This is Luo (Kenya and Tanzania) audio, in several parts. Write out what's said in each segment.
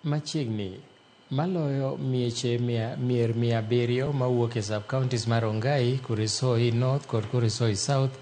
Machiegni maloyo mieche mier 700 mawuok e sub-counties mar Rongai, Kuresoi North kod Kuresoi South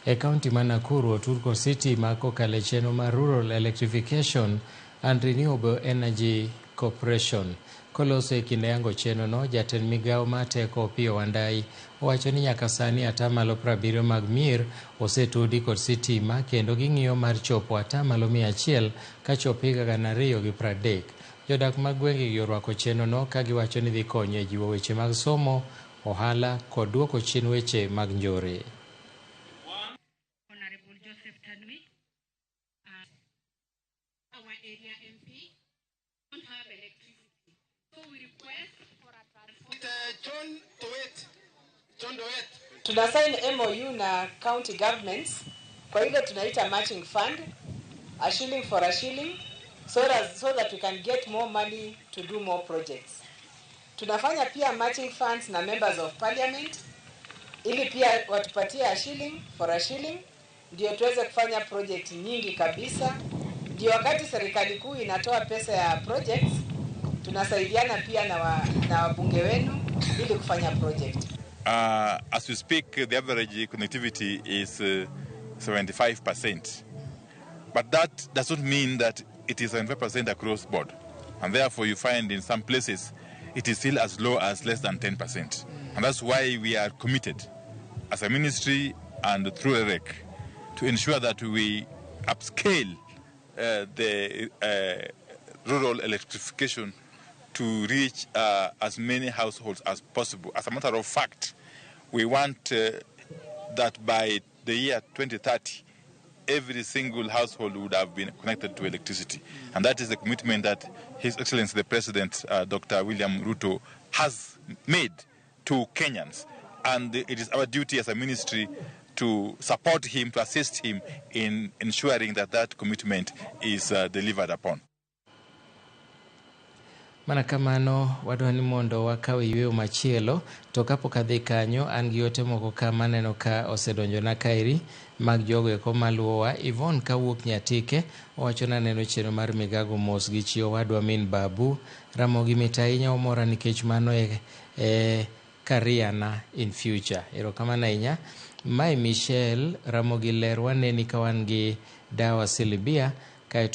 e kaunti ma Nakuru otud kod sitima kokalo e chenro mar Rural Electrification and Renewable Energy Corporation. Koloso e kinde yango chenrono, jatend migawo mar teko Opiyo Wandayi owacho ni nyaka sani atamalo 70 mag mier osetudi kod sitima kendo ging'iyo mar chopo atamalo 100 kachop higa 2030. Jodak mag gwengegi orwako chenrono ka giwacho ni dhi konyo e jiwo weche mag somo, ohala kod duoko chien weche mag njore. Honorable Joseph Tanui, our area MP, don't have electricity. So we request for a transformer. John Towet. John Towet. Tuna sign MOU na county governments kwa ile tunaita matching fund, a shilling for a shilling, so that we can get more money to do more projects. Tunafanya pia matching funds na members of parliament ili pia watupatie a shilling for a shilling, ndio tuweze kufanya project nyingi kabisa. Ndio wakati serikali kuu inatoa pesa ya projects, tunasaidiana pia na wabunge wenu ili kufanya project. As we speak, the average connectivity is 75%. But that does not mean that it is 75% across board. And therefore, you find in some places it is still as low as less than 10%. And that's why we are committed as a ministry and through REC to ensure that we upscale the rural electrification to reach as many households as possible. As a matter of fact, we want that by the year 2030, every single household would have been connected to electricity. And that is the commitment that His Excellency the President, Dr. William Ruto, has made to Kenyans. And it is our duty as a ministry to support him, to assist him in ensuring that that commitment is delivered upon. Mana kamano, wadwa ni mondo wakaw yweyo machielo, to kapok adhi kanyo, an gi ote moko ka maneno ka osedonjona kaeri mag jogo eko maluwowa. Yvonne kawuok Nyatike owacho ni aneno chenro mar migago mos gi chi owadwa min Babu. Ramogi mit ahinya, omora nikech mano e career na in future. Erokamano ahinya. Mae Michelle, Ramogi ler waneni ka wan gi Dawa Silibia kaeto.